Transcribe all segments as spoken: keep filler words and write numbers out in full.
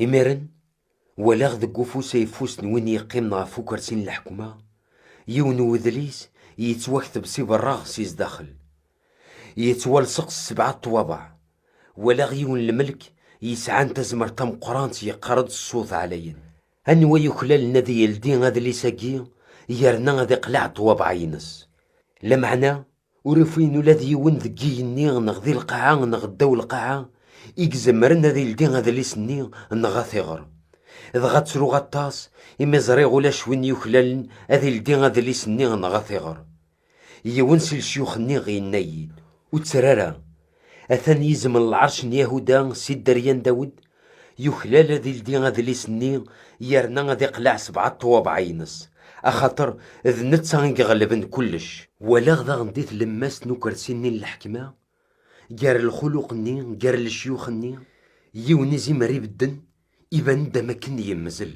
Imiren, walaɣ deg ufus ayeffus n win yeqqimen ɣef ukersi n leḥkuma yiwen n wedlis yettwakteb si berraɣ si zdaxel. Yettwalseq s sebɛa ṭṭwabeɛ. Walaɣ yiwen n lmelk yesɛan tazmert tameqqrant yeqqar-d ṣṣut ɛlayen: "Anwa yuklalen ad yeldi adlis-agi yerna ad iqleɛ ṭṭwabeɛ-ines?" Lameɛna, ur ufiyen ula d yiwen deg yigenni neɣ di lqaɛa neɣ ddaw lqaɛa i izemren ad yeldi adlis-nni neɣ ad t-iɣer. Dɣa ttruɣ aṭas imi ẓriɣ ulac win yuklalen ad yeldi adlis-nni neɣ ad t-iɣer. Yiwen si lecyux-nni yenna-yi-d: "Ur tter ara. Atan yizem n lɛerc n Yahuda si dderya n Dawed, yuklal ad ildi adlis-nni yerna ad iqleɛ sebɛa ṭṭwabeɛ-ines, axaṭer d netta i iɣelben kullec." Walaɣ daɣen di tlemmast n ukersi-nni n leḥkma, gar lxuluq-nni, gar lecyux-nni, yiwen izimer ibedden, iban-d am akken yemzel.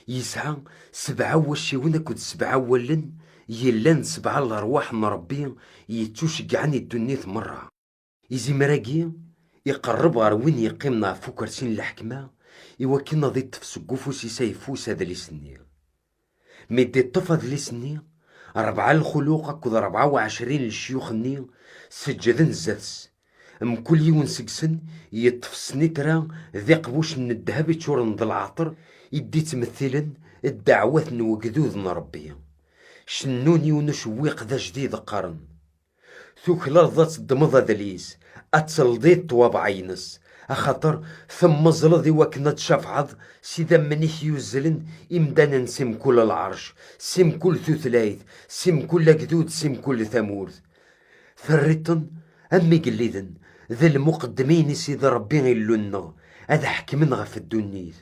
Yesɛa sebɛa n wacciwen akked sebɛa n wallen, yellan d sebɛa n lerwaḥ n Ṛebbi yettuceggɛen i ddunit merra. Izimer-agi iqerreb ɣer win yeqqimen ɣef ukersi n leḥkma iwakken ad iṭṭef seg ufus-is ayeffus adlis-nni. Mi d-iṭṭef adlis-nni, rebɛa n lxuluq akked rebɛa u ɛecrin n lecyux-nni seǧǧden zdat-s. Mkul yiwen seg-sen yeṭṭef snitra d iqbucen n ddheb iččuren d lɛeṭer i d-ittmettilen ddeɛwat n wegdud n Ṛebbi. Cennun yiwen ucewwiq d ajdid, qqaren: "Tuklaleḍ ad teddmeḍ adlis, ad teldiḍ ṭṭwabeɛ-ines, axaṭer temmeẓleḍ i wakken ad tcafɛeḍ s idammen-ik yuzzlen imdanen si mkul lɛerc, si mkul tutlayt, si mkul agdud, si mkul tamurt. Terriḍ-ten am igelliden d lmuqeddmin i Sidi Ṛebbi Illu-nneɣ, ad ḥekmen ɣef ddunit."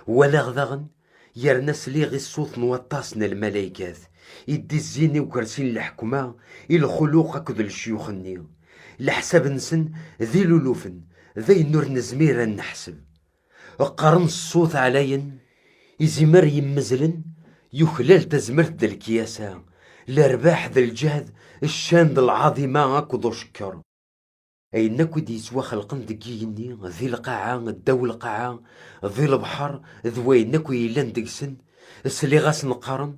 Walaɣ daɣen, yerna sliɣ i ṣṣut n waṭas n lmalaykat i d-izzin i ukersi n leḥkuma, i lxuluq akked lecyux-nni. Leḥsab-nsen d ilulufen, d ayen ur nezmir ad neḥseb. Qqaren s ṣṣut ɛlayen: "Izimer yemmezlen yuklal tazmert d lekyasa, lerbaḥ d lǧehd, ccan d lɛaḍima akked ucekker." Ayen akk i d-yettwaxelqen deg yigenni, di lqaɛa, ddaw lqaɛa, di lebḥer, d wayen akk yellan deg-sen, sliɣ-asen qqaren: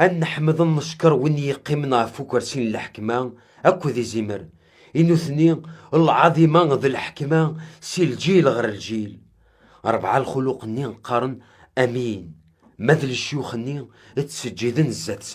"Ad neḥmed ad neckeṛ win yeqqimen ɣef ukersi n leḥkma akked izimer, i nutni lɛaḍima d leḥkma si lǧil ɣer lǧil." Rebɛa lxuluq-nni qqaren: "Amin." Ma d lecyux-nni ttseǧǧiden zdat-s.